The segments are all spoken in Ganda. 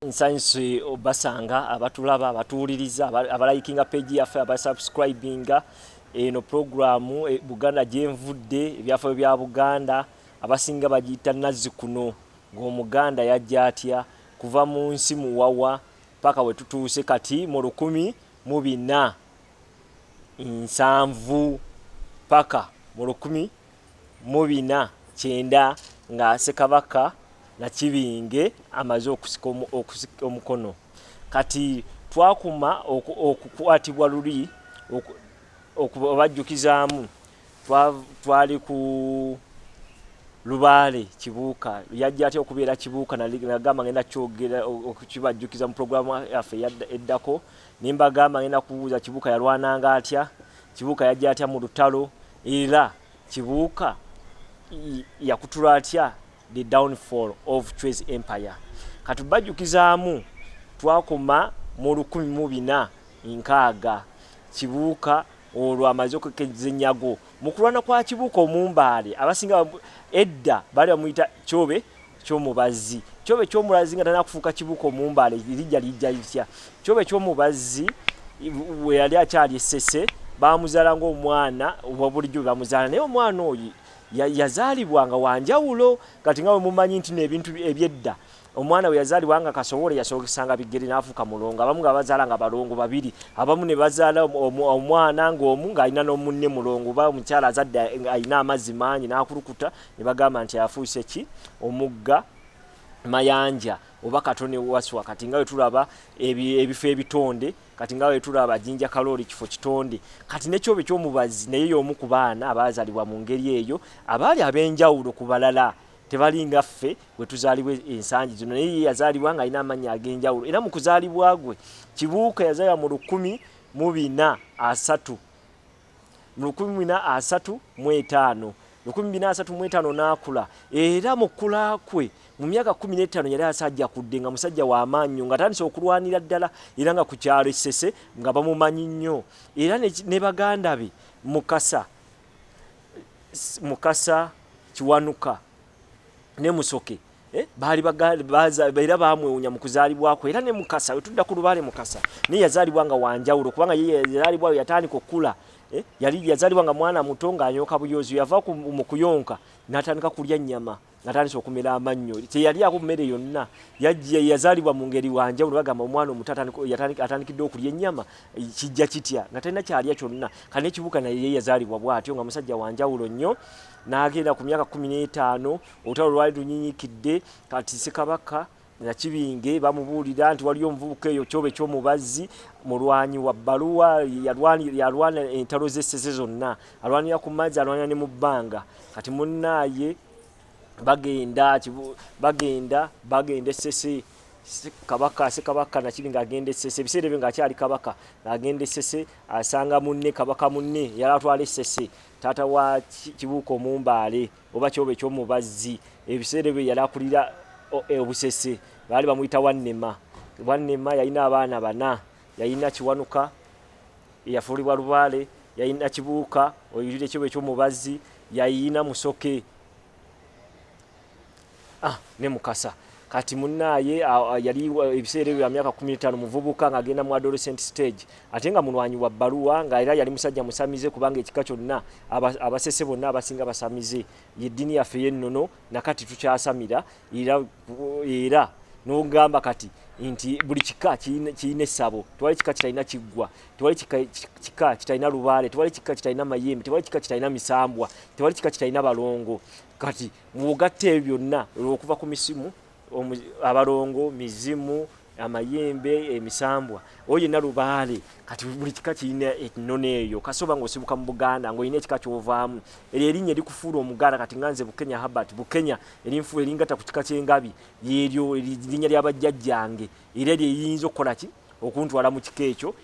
Nsanyuse obasanga abatulaba, abatuwuliriza, abalikinga page yaffe, abasubscribinga eno programu Buganda gyenvudde, ebyafaayo bya Buganda. Abasinga bagiyita nazzi kuno, ng'Omuganda yajja atya kuva mu nsi muwawa paka we tutuuse kati mu 1470 paka mu 1490 nga Ssekabaka Nakibinge amaze okusika omukono. Kati twakuma okukwatibwa luli okubajjukizaamu, twali ku Lubaale Kibuuka. Yajja atya okubeera Kibuuka? Nagamba ngenda kyogera okukibajjukiza mu pulogulaamu yaffe eddako, ne mbagamba ngenda kubuuza Kibuuka yalwananga atya, Kibuuka yajja atya mu lutalo, era Kibuuka yakutula atya the downfall of Chwezi Empire. Kati bajjukizaamu twakoma mu 1460, Kibuuka olwo amaze okukekeza ennyago. Mu kulwana kwa Kibuuka Omumbaale, abasinga edda baali bamuyita Kyobe Kyomubazzi. Kyobe Kyomubazzi nga tannaba kufuuka Kibuuka Omumbaale, lijja lijja litya? Kyobe Kyomubazzi we yali akyali e Ssese, baamuzaala ng'omwana owa bulijjo bwe bamuzaala, naye omwana oyo yazaalibwa nga wa njawulo. Kati nga bwe mumanyi nti n'ebintu eby'edda, omwana bwe yazaalibwa nga kasowole, yasookesanga bigere n'afuuka mulongo. Abamu nga bazaala nga balongo babiri, abamu ne bazaala omwana ng'omu ng'alina n'omunne mulongo, oba omukyala azadde alina amazzi mangi n'akulukuta ne bagamba nti afuuse ki, omugga Mayanja oba Katone Waswa. Kati nga bwe tulaba ebifo ebitonde, kati nga bwe tulaba Jinja Kalooli kifo kitonde, kati ne Kyobe Kyomubazzi naye y'omu ku baana abaazaalibwa mu ngeri eyo, abaali ab'enjawulo ku balala. Tebali nga ffe bwe tuzaalibwa ensangi zino, naye ye yazaalibwa ng'alina amannya ag'enjawulo. Era mu kuzaalibwa gwe, Kibuuka yazaalibwa mu 1430, mu 1435, 1435 n'akula. Era mu kkula kwe mu myaka 15 yali asajjakudde, nga musajja w'amaanyi nnyo, ng'atandise okulwanira ddala, era nga ku kyalo e Ssese nga bamumanyi nnyo. Era ne baganda be Mukasa, Mukasa Kiwanuka ne Musoke, baali era bamwewunya mu kuzaalibwa kwe. Era ne Mukasa, we tudda ku Lubaale Mukasa, naye yazaalibwa nga wanjawulo, kubanga ye yazaalibwa yatandika okukula, yali yazaalibwa nga mwana muto ng'anyooka buyoozi. Yava mu kuyonka n'atandika kulya nnyama, ng'atandise okumera amannyo, teyalyako mmere yonna. Yajja yazaalibwa mu ngeri wanjawulo. Bagamba omwana omuto atandikidde okulya ennyama kijja kitya nga talina kyalya kyonna? Kati ne Kibuuka naye ye yazaalibwa bw'atyo, nga musajja wanjawulo nnyo. N'agenda ku myaka 15, olutalo lwali lunyinyikidde. Kati Ssekabaka Nakibinge bamubuulira nti waliyo omuvubuka eyo Kyobe Kyomubazzi, mulwanyi wa bbaluwa, yalwana entalo z'Essese zonna, alwanira ku mazzi, alwanira ne mu bbanga. Kati munnaaye bagenda bagenda bagenda Essese. Kabaka, Ssekabaka Nakibinge agenda Essese, ebiseera ebyo ng'akyali kabaka, ng'agenda Essese asanga munne, kabaka munne yali atwala Essese, taata wa Kibuuka Omumbaale oba Kyobe Ekyomubazzi. Ebiseera ebyo yali akulira Obusese, baali bamuyita Wannema. Wannema yalina abaana bana: yalina Kiwanuka eyafuulibwa Lubaale, yalina Kibuuka oyulira Ekyobe Ekyomubazzi, yalina Musoke ne Mukasa. Kati munnaaye yali ebiseera ebyo bya myaka 15, muvubuka ng'agenda mu adolescent stage, ate nga mulwanyi wa bbaluwa, nga era yali musajja musamize, kubanga ekika kyonna, Abasese bonna abasinga basamize. Yeddiini yaffe y'ennono, nakati tukyasamira. Era n'ogamba kati nti buli kika kirina essabo, tewali kika kitalina kiggwa, tewali kika kitalina lubaale, tewali kika kitalina mayembe, tewali kika kitalina misambwa, tewali kika kitalina balongo. Kati bw'ogatta ebyo byonna okuva ku misimu, abalongo, mizimu, amayembe, emisambwa, oyo yenna lubaale. Kati buli kika kirina ennono eyo. Kasoba ng'osibuka mu Buganda, ng'olina ekika ky'ovaamu, eryo erinnya erikufuula Omuganda. Kati nga nze Bukenya Herbert, Bukenya erinfuula eringatta ku kika ky'Engabi, lyeryo erinnya lya bajjajjange, era eryo eriyinza okukola ki okuntwala mu kika ekyo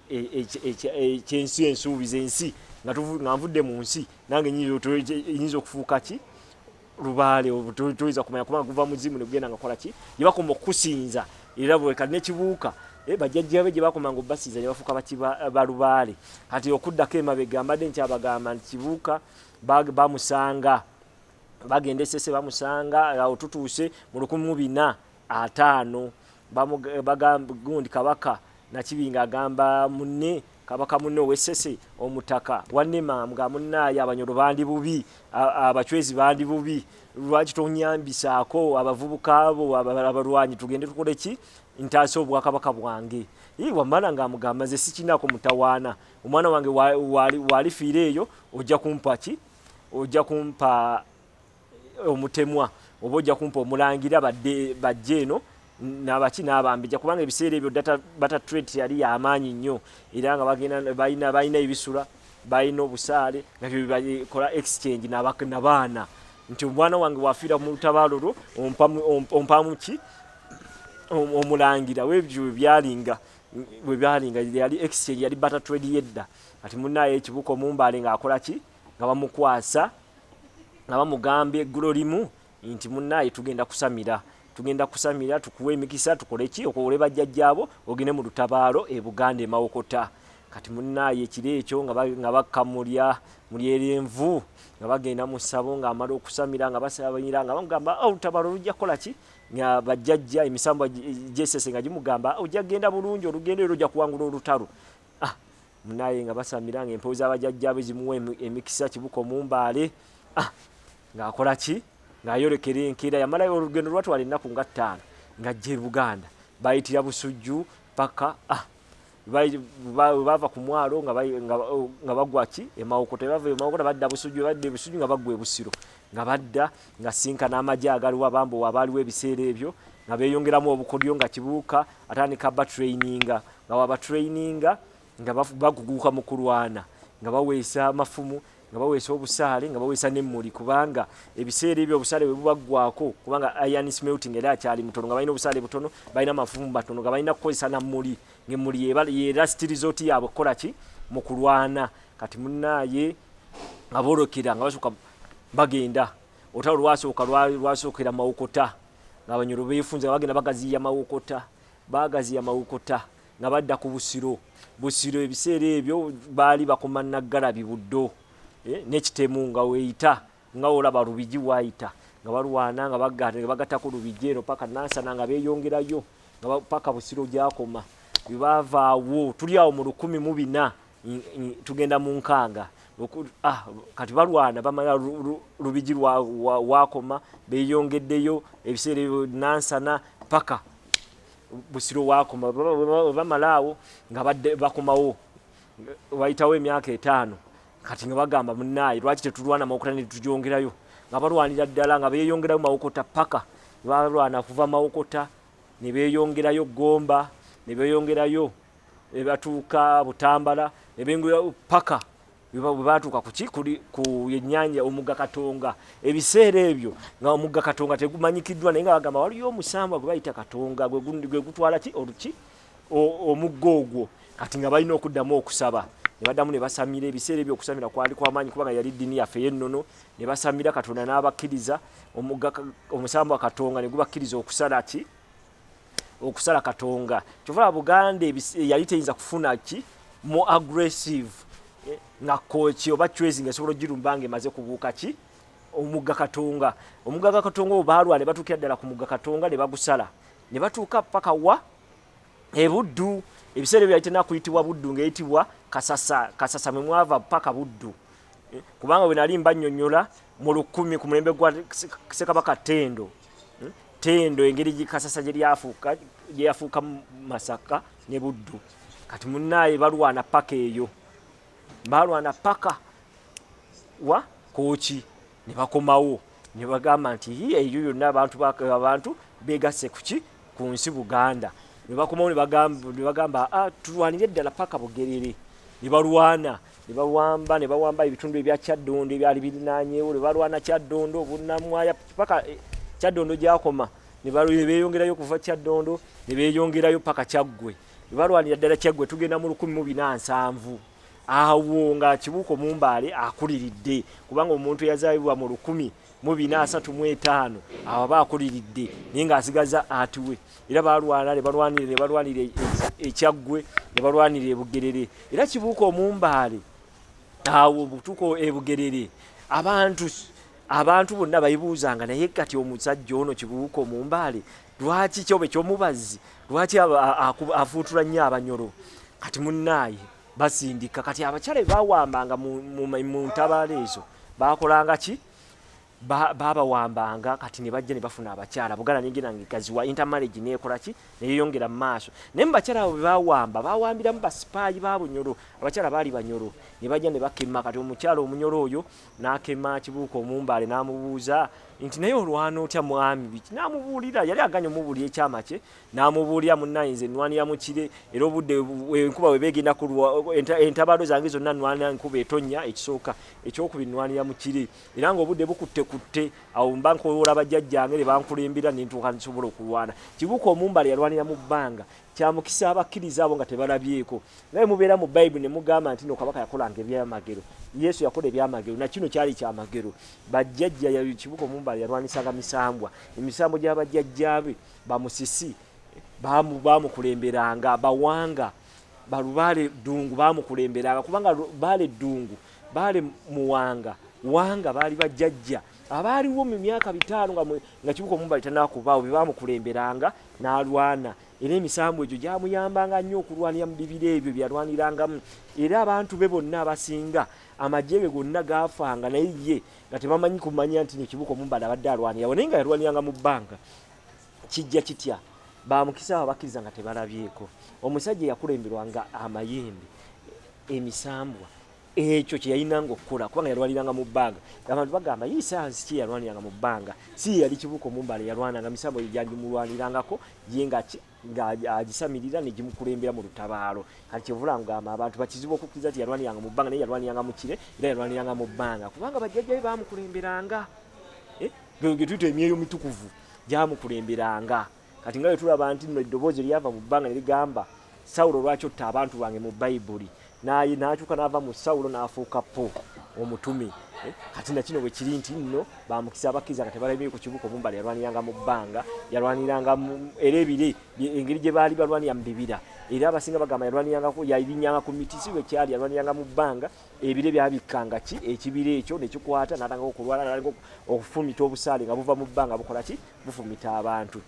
ekyensi ensuubiza ensi. Nga nvudde mu nsi, nange nyinza okufuuka ki, lubaale, toyinza kumanya, kubanga guva muzimu negugenda nga kola ki gye bakoma okukusinza. Era bwekati nekibuuka bajjajja be gye bakomanga obbasinza ne bafuuka balubaale. Kati okuddako emabega, mbadde nkyabagamba nti Kibuuka bamusanga bagenda Esese, bamusanga awo tutuuse mu 1450. Bagamba gundi Kabaka Nakibinga agamba munne, Kabaka munne ow'Essese, Omutaka Wannema, nga munnaaye Abanyoro bandi bubi, Abachwezi bandi bubi, lwaki tonyambisaako abavubuka abo abalwanyi tugende tukole ki, ntaase obwakabaka bwange? Wamala ng'amugamba, nze sikinaako mutawaana, omwana wange walifiira eyo ojja kumpa ki, ojja kumpa omutemwa oba ojja kumpa omulangira badde bajje eno nabaki n'abambejja, kubanga ebiseera ebyo barter trade yali yamaanyi nnyo, era nga bagenda balina ebisula, balina obusaale nga byebakola exchange nabaana, nti omwana wange wafiira mu lutabaalo lwo ompamu ki, omulangira. Webyo bwe byalinga, yali exchange, yali barter trade yedda. Kati munaye Ekibuka Omumbaale ng'akola ki, nga bamukwasa, nga bamugamba eggulo limu nti munaye tugenda kusamira tukuwe emikisa, tukole ki, okole bajjajjaabo, ogende mu lutabaalo e Buganda e Mawokota. Kati munaye ekiro ekyo nga bakka mulya mulyerenvu, nga bagenda mu ssabo, ng'amala okusamira nga basamira, nga bamugamba, oh, olutabaalo lujja kukola ki, nga bajjajja emisambwa gyesese nga gimugamba, ojja kugenda bulungi olugendo era ojja kuwangula olutalo. Ah, munaye nga basamira, nga empewo z'abajjajjaabe zimuwa emikisa. Kibuka Omumbaale, ah, ng'akola ki, ng'ayolekera enkeera. Yamalayo olugendo lwatwala ennaku nga 5 ng'ajja e Buganda. Bayitira Busujju paka, ah, bava ku mwalo nga bagwa ki, Emawokota. Bava Emawokota badda Busujju, badda Ebusujju nga bagwa Ebusiro, nga badda nga sinkana amagye agaliwo abambowa abaaliwo ebiseera ebyo, nga beeyongeramu obukodyo, nga Kibuuka atandika batraininga, nga wabatraininga nga baguguuka mu kulwana, nga baweesa amafumu, nga baweesa obusaale, nga baweesa n'emmuli, kubanga ebiseera ebyo obusaale bwe bubaggwako, kubanga iron smelting era akyali mutono, nga balina obusaale butono, balina amafumu matono, nga balina kukozesa nammuli, ng'emmuli ye last resort yaabwe kukola ki, mu kulwana. Kati munnaaye nga boolekera, nga basooka bagenda, olutalo lwasooka lwasookera Mawokota, nga Abanyoro beefunze, nga bagenda bagaziya Mawokota, bagaziya Mawokota, nga badda ku Busiro. Busiro ebiseera ebyo baali bakoma Naggalabi, Buddo, n'ekitemu nga weeyita nga olaba Lubigi waayita, nga balwana nga bagattako Lubigi eno paka Nansana, nga beeyongerayo nga paka Busiro gyakoma. Bwe baavaawo, tuli awo mu 1400, tugenda mu nkaaga. Ah, kati balwana bamala Lubigi wakoma, beeyongeddeyo ebiseera ebyo Nansana paka Busiro wakoma. Bwe bamala awo nga bakomawo, wayitawo emyaka 5. Kati nga bagamba, munnaaye lwaki tetulwana Mawokota ne tugyongerayo? Nga balwanira ddala, nga beeyongerayo Mawokota paka balwana kuva Mawokota ne beeyongerayo Gomba, ne beeyongerayo ne batuuka Butambala, ne beeyongerayo paka bwe batuuka kuki, ku ennyanja omugga Katonga. Ebiseera ebyo nga omugga Katonga tegumanyikiddwa, naye nga bagamba waliyo omusambwa gwe bayita Katonga, gwe gutwala ki, oluki, omugga ogwo. Kati nga balina okuddamu okusaba, ne baddamu ne basamira. Ebiseera ebyo okusamira kwali kwamaanyi, kubanga yali ddiini yaffe ey'ennono. Ne basamira Katonda n'abakkiriza, omusambwa Katonga ne gubakkiriza okusala ki, okusala Katonga. Kyova Buganda yali teyinza kufuna ki, more aggressive, nga Kooki oba Chwezi nga esobola ogirumba nga emaze kubuuka ki, omugga Katonga. Omugga ga Katonga obwo baalwana ne batuukira ddala ku mugga Katonga ne bagusala, ne batuuka paka wa, Ebuddu. Ebiseera ebyo yali tenakuyitibwa Buddu, ng'eyitibwa Kasasa. Kasasa mwe mwava paka Buddu. Kubanga bwe nali mbannyonnyola mu 1000 ku mulembe gwa Ssekabaka Tendo, Tendo, engeri Kasasa gye lyafuuka, gye yafuuka Masaka ne Buddu. Kati munnaaye balwana paka eyo, balwana paka wa, Kooki, ne bakomawo ne bagamba nti eyo yonna abantu begasse kuki, ku nsi Buganda. Ne bakomawo ne bagamba, ah, tulwanire ddala paka Bugerere. Ne balwana ne bawamba, ne bawamba ebitundu ebya Kyaddondo ebyali birinaanyewo. Ne balwana Kyaddondo, Bunnamwaya, paka Kyaddondo gyakoma, ne beeyongerayo okuva Kyaddondo ne beeyongerayo paka Kyaggwe, ne balwanira ddala Kyaggwe. Tugenda mu 1470 awo nga Kibuuka Omumbaale akuliridde, kubanga omuntu eyazaalibwa mu 1435 awo aba akuliridde, naye ng'asigaza atiwe. Era balwana ne balwanira, ne balwanira Ekyaggwe, ne balwanira Ebugerere. Era Kibuuka Omumbaale awo butuuka Ebugerere, abantu bonna bayibuuzanga, naye kati omusajja ono Kibuuka Omumbaale. Lwaki kyobe kyomubazzi lwaki afuutula nnyo Abanyoro? Kati munnaaye basindika. Kati abakyala bebawambanga mu ntabaalo ezo bakolanga ki? Babawambanga. Kati ne bajja ne bafuna abakyala, Buganda negenda nga egaziwa, intermarriage nekola ki, neyeyongera mu maaso. Naye mu bakyala abo bebawamba, bawambiramu basipaayi ba Bunyoro. Abakyala baali Banyoro, ne bajja ne bakema. Kati omukyala Omunyoro oyo n'akema Kibuuka Omumbaale, n'amubuuza nti, "Naye olwana otya, mwami?" Biki? N'amubuulira. Yali aganya omubuulira ekyama kye, n'amubuulira, "Munnaye, nze nnwanira mu kire, era obudde enkuba bwe beegenda kulwa, entabaalo zange zonna nnwanira nkuba etonnya, ekisooka. Ekyokubiri, nnwanira mu kire, era ng'obudde bukuttekutte, awo mba nkowoola bajjajjange ne bankulembera ne ntuuka nsobola okulwana." Kibuuka Omumbale yalwanira mu bbanga. Kyamukisa abakkiriza abo nga tebalabyeko. Nga bwe mubeera mu Bayibuli ne mugamba nti no kabaka yakolanga ebyamagero, Yesu yakola ebyamagero, na kino kyali kyamagero. Bajjajja ya Kibuuka Omumbale yalwanisanga misambwa, emisambo gya bajjajjaabe bamusisi bamukulemberanga, bawanga balubaale ddungu bamukulemberanga, kubanga baale ddungu, baale muwanga wanga baali bajjajja abaaliwo mu myaka 500 nga Kibuuka Omumbale tanakubaawo, be bamukulemberanga n'alwana. Era emisambu egyo gyamuyambanga nnyo okulwanira mu bibira ebyo byeyalwanirangamu. Era abantu be bonna abasinga, amagye ge gonna gaafanga, naye ye nga tebamanyi kumanya nti Kibuuka Omumbale abadde alwanirawo, naye nga yalwaniranga mu bbanga. Kijja kitya? Bamukisa abo abakkiriza nga tebalabyeko. Omusajja eyakulemberwanga amayembe, emisambwa, ekyo kye yalinanga okukola, kubanga yalwaniranga mu bbanga. Abantu bagamba, "Yii, sayansi ki? Yalwaniranga mu bbanga." Si ye yali Kibuuka Omumbale, yalwananga misambo gyanjimulwanirangako ye nga ng'agisamirira ne gimukulembera mu lutabaalo. Kati kyevula ngamba abantu bakizibu okukkiriza nti yalwaniranga mu bbanga, naye yalwaniranga mu kire, era yalwaniranga mu bbanga kubanga bajjajja be bamukulemberanga. Ge tuyita emyoyo mitukuvu gyamukulemberanga. Kati nga bwe tulaba nti nno eddoboozi lyava mu bbanga ne ligamba, "Sawulo, lwaki otta abantu bange?" mu Bayibuli, n'akyuka n'ava mu Sawulo n'afuuka Po omutume. Kati nakino bwe kiri nti nno bamukisa abakkiriza nga tebalabye ku Kibuuka Omumbale yalwaniranga mu bbanga, yalwaniranga era ebire, engeri gye baali balwanira mu bibira, era abasinga bagamba yalwanirangako, yalinyanga ku miti. Si bwe kyali, yalwaniranga mu bbanga. Ebire byabikkanga ki ekibira ekyo ne kikwata, n'atandika okulwana, n'atandika okufumita obusaale nga buva mu bbanga, bukola ki, bufumita abantu.